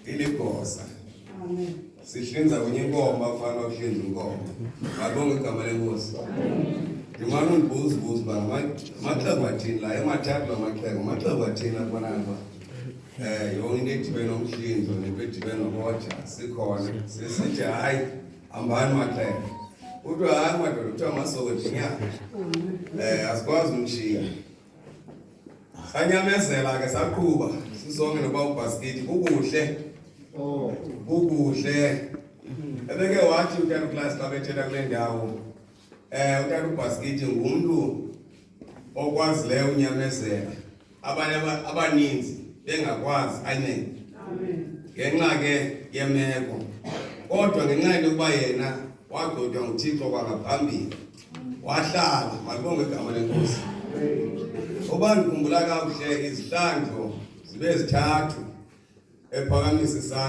Iligosa. Amen. Sihlinza kunye inkomo afana ukuhlinza inkomo. Malibonge igama lenkosi. Ndimane undibuza ubuza uba amaxhego athini la emathathu la maxhego amaxhego athini akubonana uba um yonke into edibene nomhlinzo nento edibene nokoja sikhona sisithi hayi hambani maxhego kuthiwa hayi madoda kuthiwa masoko jinyana um asikwazi umshiya Sanyamezela ke saqhuba sisonke noba ubhasikiti kukuhle. Oh, kukuhle. Ebeke wathi utata uClass xa bethetha kule ndawo. Utata ubhasikiti ngumntu okwazileyo unyamezela. Abanye abaninzi bengakwazi. Amen. Amen. Ngenxa ke yemeko. Kodwa ngenxa yento yokuba yena wagcotywa nguThixo kwangaphambili. Wahlala, malibonge igama lenkosi. Uba ndikhumbula kakuhle izihlandlo zibe zithathu ephakamisa isandla.